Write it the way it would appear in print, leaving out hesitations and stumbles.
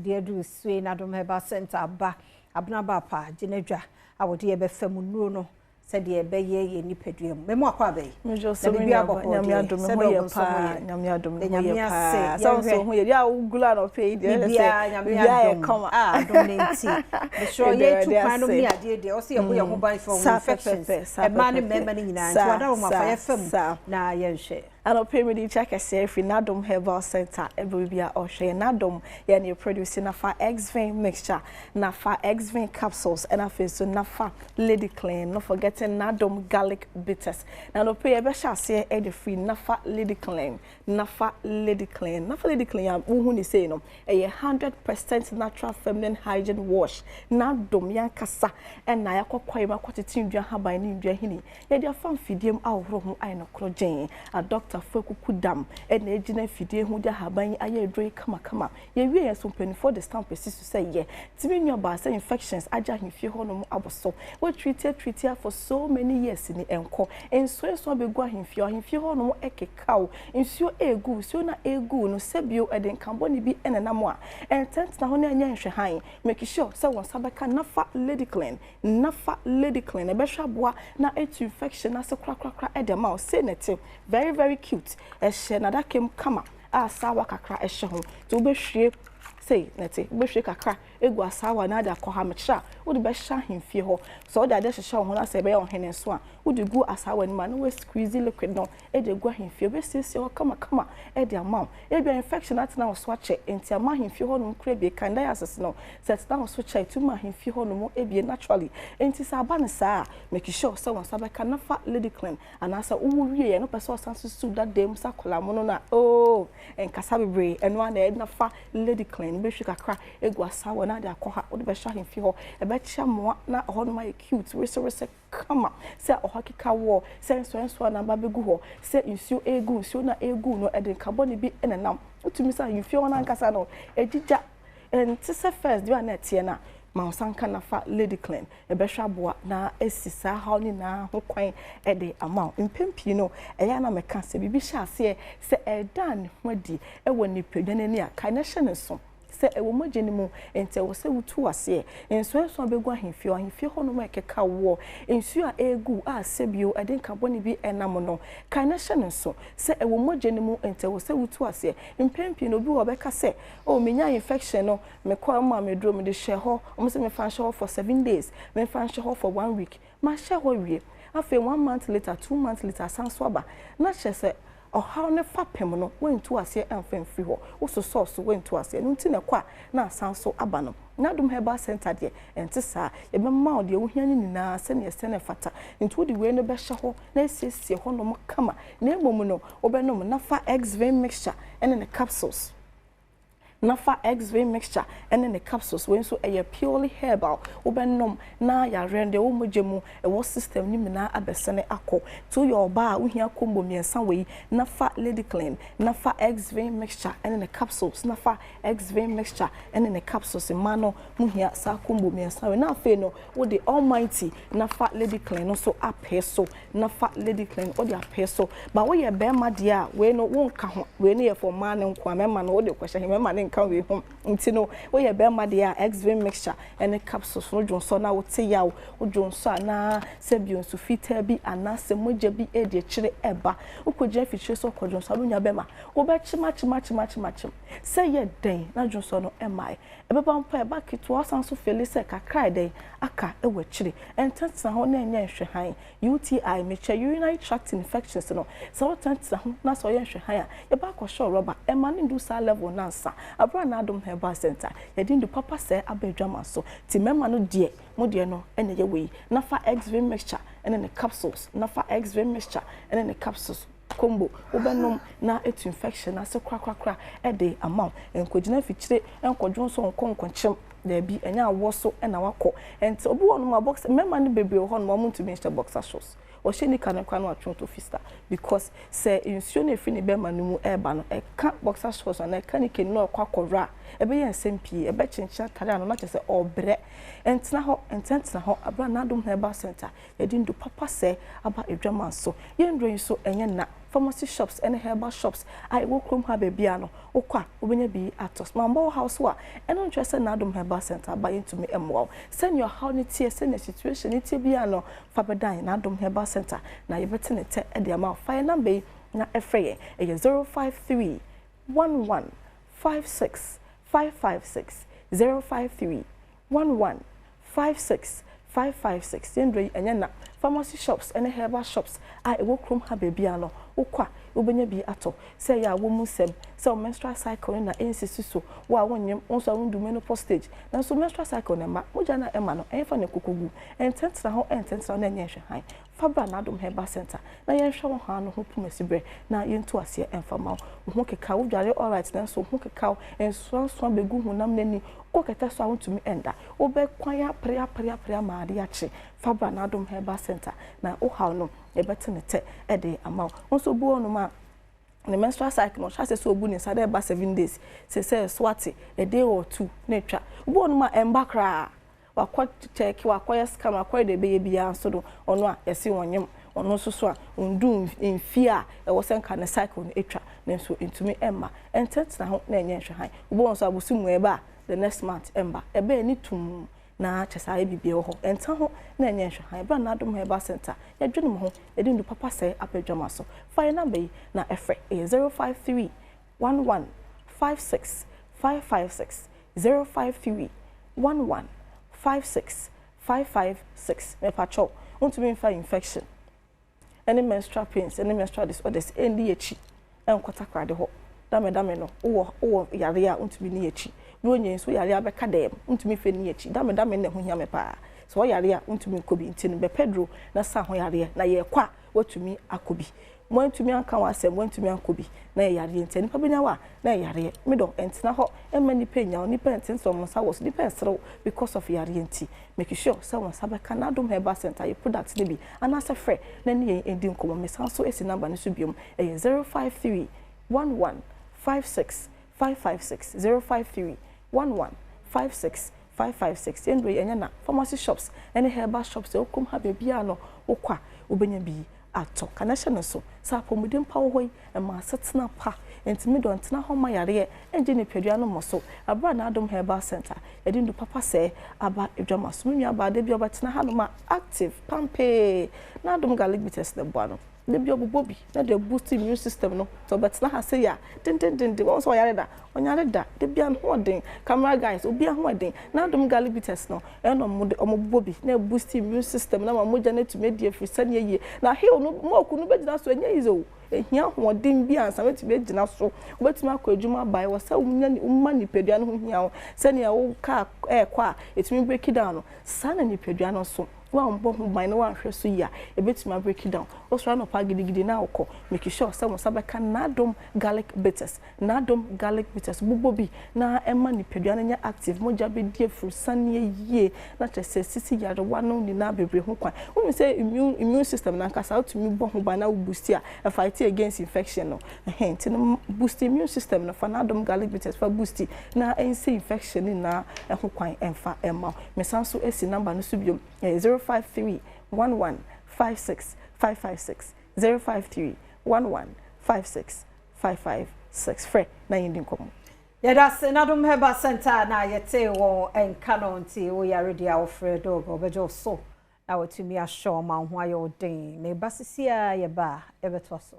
Mede aduru Sue Nadom Herbal Center aba Abena Baapa Gyenadwa a wɔde yɛ bɛfa mu nnuro no sɛdeɛ ɛbɛyɛ yɛn nipadua mu. Mɛmu akɔ aba yi. Na biribi abɔkɔ deɛ sɛ dɔm nso ho yɛ. Nyame adom ne ho yɛ paa. Sɛ nso ho yɛ. Deɛ wogula no pɛ yi deɛ biribiara Nyame adom. Ah, adom ne nti. Mesrɛ yɛtu kwan nom ne adeɛ deɛ ɔsɛ yɛbɔ yɛn ho ban from infections. Mmaa ne mmarima no nyinaa nti wada wɔn afa yɛfa mu na yɛnhwɛ. Anɔpa yi mede nkyia kɛseɛ firi Nadom Herbal Centre ɛbrɛ obi a ɔhwɛ yɛn. Nadom yɛ na yɛ produce Nafa Xvin mixture, Nafa Xvin capsules ɛna afei nso Nafa Lady Clean, not forgetting Nadom garlic bitters. Na anɔpa yi yɛbɛhyɛ aseɛ ɛde firi Nafa Lady Clean, Nafa Lady Clean. Nafa Lady Clean a wohu ne sei no, ɛyɛ 100% natural feminine hygiene wash. Nadom yankasa ɛna yɛakɔ kwae mu akɔtete ndua haban ne ndua hini. Yɛde afa mfidie mu ahohoro ho ayɛ no korɔ gyeen. Adɔktafo akuku dam ɛna egyina mfidie ho de ahaban yi ayɛ aduro yi kamakama. Yɛwie yɛn so mpanimfoɔ de stamp esi so sɛ yɛ. Tumi nua baa sɛ infections agye ahemfie hɔnom abɔ so. Wɔatreat atreat for so many years ni ɛnkɔ. Nsuo nso abɛgu ahemfie. Ahemfie hɔnom ɛkeka wo. Nsuo egu, nsuo na egu no sɛbio ɛde nkambɔne bi ɛnenam a ɛntɛntena hɔ na ɛnyɛ nhwɛhan. Make sure sɛ wɔn nsa bɛka Nafa Lady Clean. Nafa Lady Clean ɛbɛhwɛ aboa na etu infection ase korakorakora ɛde ama wo. Sei na ɛte. Very very cute. Ɛhyɛ n'adaka mu kama a asaawa kakra ɛhyɛ ho. Nti wobɛhwie sei na ɛte. Wobɛhwie kakra egu asaawa na ade akɔ ha mekyerɛ a wode bɛhyɛ ahemfie hɔ. Sɛ wode ade hyehyɛ wo ho na sɛ ɛbɛyɛ ɔhene nso a wode gu asaawa no mu a na woasqueeze liquid no ɛde egu ahemfie. Wobɛsiesie hɔ kamakama ɛde ama wo. Ebia infection atena wo so akyɛ nti ama ahemfie hɔnom kora ebie. Candidiasis no sɛ ɛtena wo so kyɛ ɛtumi ma ahemfie hɔnom ebie naturally. Nti sɛ aba ne saa a make sure sɛ wɔn nsa bɛka Nafa Lady Clean anaasɛ wowo wie yɛ no pɛ sɛ ɔsan so siw dada mu sɛ akwadaa mu no na ooo nkasa bebree ɛno ara na ɛyɛ Nafa Lady Clean. Wobɛhwie kakra egu asaawa na ade akɔ ha wode bɛhyɛ ahemfie hɔ ɛbɛkyɛ mmoa na ɛhɔnom ayɛ cute wesewese kama sɛ ɔhɔ keka wɔ sɛ nsɔnsɔn na aba bɛgu hɔ sɛ nsuo egu nsuo na egu no ɛde nkabɔne bi ɛnenam wotumi sɛ ahemfie hɔ n'ankasa no egyigya ɛnte sɛ first deɛ a na ɛteɛ na ma wo nsa nka Nafa Lady Clean ɛbɛhwɛ aboa na esi saa haw ne nyinaa ho kwan ɛde ama wo. Mpɛn pii no ɛyɛ a na mɛka sɛ biribi hyɛ aseɛ sɛ ɛda ne ho adi ɛwɔ nipadua n'ani a kae na hyɛ ne so sɛ ɛwɔ mogya no mu nti ɛwɔ sɛ wotu aseɛ. Nsɔnsɔn bɛgu ahemfie ahemfie hɔnom a ɛkeka wɔ nsuo a ɛregu a sɛbio ɛde nkabɔne bi ɛnam no kae na hyɛ ne nso sɛ ɛwɔ mogya no mu nti ɛwɔ sɛ wotu aseɛ. Mpɛn pii no obi wɔ ɔbɛka sɛ oh menya infection no mekɔ ma meduro mede hyɛ hɔ ɔmo sɛ mefa nhyɛ hɔ for 7 days, mefa nhyɛ hɔ for one week, mahyɛ hɔ wie afei one month later, 2 months later asan so aba na kyerɛ sɛ ɔhaw ne fapem no wɔntu aseɛ ɛmfa mfiri hɔ wososɔɔ so wɔntu aseɛ no nti na ɛkɔ a na asan so aba no. N'Adom Herbal Center deɛ ɛnte saa. Yɛbɛma wo deɛ wohia no nyinaa sɛnea ɛsɛ ne fata nti wode wei no bɛhyɛ hɔ na asiesie hɔnom kama na mmom no wobɛnom Nafa Xvin mixture ɛne ne capsules. Nafa Xvin mixture ɛne ne capsules wei nso ɛyɛ purely herbal. Wobɛnom na yareɛ no deɛ ɛwɔ mogya mu ɛwɔ system no nyinaa abɛsɛne akɔ. Nti woyɛ ɔbaa a wohia combo mmiɛnsa wei, Nafa Lady Clean, Nafa Xvin mixture ɛne ne capsules, Nafa Xvin mixture ɛne ne capsules. Mmaa no muhia saa combo mmiɛnsa wei na afei no wode Almighty Nafa Lady Clean no nso apɛ so. Nafa Lady Clean wode apɛ so ba woyɛ bɛrima deɛ a wei no wonka ho. Wei no yɛ for mmaa no nko a mmarima no wode kɔhyɛ he mmarima ne nka wei ho. Nti no woyɛ bɛrima deɛ a Xvin mixture ɛne capsules no dwonsɔ na wote yaw wodwonsɔ anaa sɛ bio nso fitaa bi anaasɛ mogya bi edi akyire ɛba wokɔgyina afikyire so ɔkɔ dwonsɔ a wonya bɛrima wobɛkyem akyem akyem akyem akyem sɛ yɛ dɛn na dwonsɔ no ɛmae ɛbɛba mpo a ɛba ketewa ɔsan so feel sɛ kakra ɛdɛn aka ɛwɔ akyire. Ɛntɛntena hɔ na ɛnyɛ nhwɛhan. UTI mekyɛ urinary tract infections no sɛ wotɛntena ho na sɛ ɔyɛ nhwɛhan a yɛba akɔhyɛ rɔba ɛma ne ndu saa level nansa abere a N'Adom Herbal Center yɛde ndu papa sɛ aba adwama so. Ti mmarima no deɛ mo deɛ no ɛna ɛyɛ wei Nafa Xvin mixture ɛne ne capsules. Nafa Xvin mixture ɛne ne capsules combo wobɛnom na etu infection ase korakorakora ɛde ama wo. Nkɔgyina afikyire nkɔdwo nso nkɔ nkɔnkyɛm daabi ɛnyɛ awɔ so ɛna wakɔ. Nti obi wɔ nom a boxer mmarima no bebree wɔ hɔ nom a wɔn ntumi nhyɛ boxer shorts wɔhyɛ nika no kora no atwe to fista because sɛ nsuo no efiri ne bɛrima no mu ɛreba no ɛka boxer shorts anaa ɛka ne keni na ɔkɔ akɔwura a ɛbɛyɛ nsɛm pii ɛbɛkyenkyen atare ano na kyerɛ sɛ ɔbrɛ. Ɛntena hɔ ntɛntena hɔ abira N'Adom Herbal Center yɛde ndu papa sɛ aba adwama so. Yɛn nduro yi nso ɛnyɛ na Pharmacy shops ne herbal shops a ɛwɔ kurom ha baabiara no, wokɔ a wobɛnya bi atɔ. Mammɔ wo haw so a, ɛno nkyerɛ sɛ N'adom Herbal Centre aba yɛntumi mmoa wo. Sɛnea ɔhaw no teɛ, sɛnea situation no teɛ biara no, fa bɛdan N'adom Herbal Centre na yɛbɛte ne tɛ de ama wo. Fa yɛn number yi na frɛ yɛn, ɛyɛ 053 11 56 556, 053 11 56 556. Yɛn duro yi ɛnyɛ na. Pharmacy shops ne herbal shops a ɛwɔ kurom ha baabiara no, wokɔ a wobɛnya bi atɔ. Sɛ ɛyɛ awɔ mu nsɛm, sɛ wo menstrual cycle no na ɛnsisi so, wo a wonnyem, wo nso a wondu menopause stage, nanso menstrual cycle no mma, mogya no a ɛma no, ɛmfa ne nkokogu, ɛntɛntena hɔ, ɛntɛntena hɔ na ɛnyɛ nhwɛhan. Fa bra N'adom Herbal Centre na yɛnhwɛ wo haa no ho pomasiberɛ na yɛntu aseɛ mfa mma wo. Wo ho keka wo, wodware alright nanso wo ho keka wo, nsoansoa bɛgu honam no ani, wokɔ kɛtɛ so a wontumi nda, wobɛkwan apere apere apere ama adeɛ akye. Fa bra N'adom Herbal Centre na wo haw no yɛbɛte ne tɛ de ama wo. Wo nso obi wɔ hɔnom a ne menstrual cycle no ɔhyɛ aseɛ sɛ ɔbu ne nsa na ɛba 7 days, sɛ so ate a day or two na atwa. Obi wɔ hɔnom a ɛmba koraa, wakɔ check, wakɔyɛ scan, wakɔyɛ deɛ ɛbɛyɛ biara nso no, ɔno a yɛsi wɔn nyam, ɔno nso so a ndu mfie a ɛwɔ sɛ nka ne cycle no atwa, nanso ntumi ɛmma ɛntɛntena ho na ɛnyɛ nhwɛhan. Obi wɔ nso abosi mu ɛba a the next month ɛmba, ɛbɛyɛ ne tum na kyɛ saa ayɛ biribi wɔ hɔ ɛnta ho na ɛnyɛ nhwɛhan. Ɛbɛn N'adom Herbal Center, yɛdwene mo ho, yɛde ndu papa sɛ apɛ dwama so. Fa yɛn number yi na ɛfrɛ, ɛyɛ 0531156556, 0531156556. Mɛpakyɛw, wontumi nfa infection ɛne menstrual pains ɛne menstrual disorders ɛndi akyi ɛnkɔ Takoradi hɔ. Damedame no, wowɔ yare a wontumi ni akyi bi onye nso yare abɛka dɛm, wontumi fɛ ni akyi. Damedame na ɛho hia me paa sɛ ɔyare a wontumi nkɔ bi, nti no bɛpɛ duro na sa ho yareɛ na yɛkɔ a watumi akɔ bi. Wɔntumi anka wɔn asɛm, wɔntumi ankɔ bi na yɛ yareɛ, nti nipa bɛnya wa na yɛ yareɛ. Medɔ ɛntena hɔ ɛmma nipa nya wo, nipa ntenten wɔn nsa wɔ so, nipa nserew because of yareɛ, nti make sure sɛ wɔn nsa bɛka N'adom Herbal Center yɛ product no bi anaasɛ frɛ na ne yɛn ndi nkɔmmɔ. Mesan so esi number no so biom, ɛyɛ 0531156556, 0531156556. Yɛn duro yi ɛnyɛ na. Pharmacy shops ɛne herbal shops ɛwɔ kurom ha baabiara no, wokɔ a wobɛnya bi atɔ. Kana hyɛ no so sɛ apɔmuden pa wɔ hɔ yi ɛma asetena pa, ntumi dɔ ntena hɔ ma yareɛ ɛngye nipadua no mmɔ so. Abira N'adom Herbal Center, yɛde ndu papa sɛ aba adwama so. Me nua baade bi a ɔbɛtena hanom a active pampee, N'adom Garlic Bitters na ɛboa no. De bi ɔbobɔ bi na de boost immune system no, sɛ ɔbɛtena ha sɛ yɛ a dendendenden wɔn nso ɔyare da, ɔnyare da de bi ano ɔden. Camera guys, obi ho ɔden. N'adom Garlic Bitters no ɛna ɔmo de ɔmo bobɔ bi na boost immune system na ma mogya no atumi adi afiri sɛnea yie na heel no mɔɔko no bɛgyina so. Ɛnyɛ easy o, ehia ahoɔden bi ansa wobɛtumi agyina so, wobɛtumi akɔ adwuma aba. Ɛwɔ sɛ wonya woma nipadua no ho hia wo. Sɛnea wo kaa ɛɛkɔ a ɛtumi break down no, saa na nipadua no nso woambɔ ho ban na woanhwɛ so yie a, ɛbɛtumi abreak down. Wosɔre anɔpa gidigidi na wokɔ, make sure sɛ wo nsa bɛka N'adom Garlic Bitters. N'adom Garlic Bitters bobɔ bi na ɛma nipadua no nyɛ active, mogya bɛdi afurusane yie na kyerɛ sɛ sisi yarewa no nyinaa bebree ho kwan. Wonim sɛ immune system no ankasa wotumi bɔ ho ban na wo boost a ɛfight against infection no. Ɛhɛn, nti no boost immune system no, fa N'adom Garlic Bitters fa boost na ɛnsi infection no nyinaa ɛho kwan ɛmfa ɛma wo. Mesan so esi number no so biom, ɛyɛ 0531156556, 0531156556. Frɛ na yɛndi nkɔmmɔ. Yɛda se N'adom Herbal Center na yɛte wɔn nka no, nti woyare deɛ a wofrɛ dɔg, ɔbɛgye wo so na watumi ahyɛ ɔma wo ho ayɛ wo den. Meba sisi a yɛba a yɛbɛtoa so.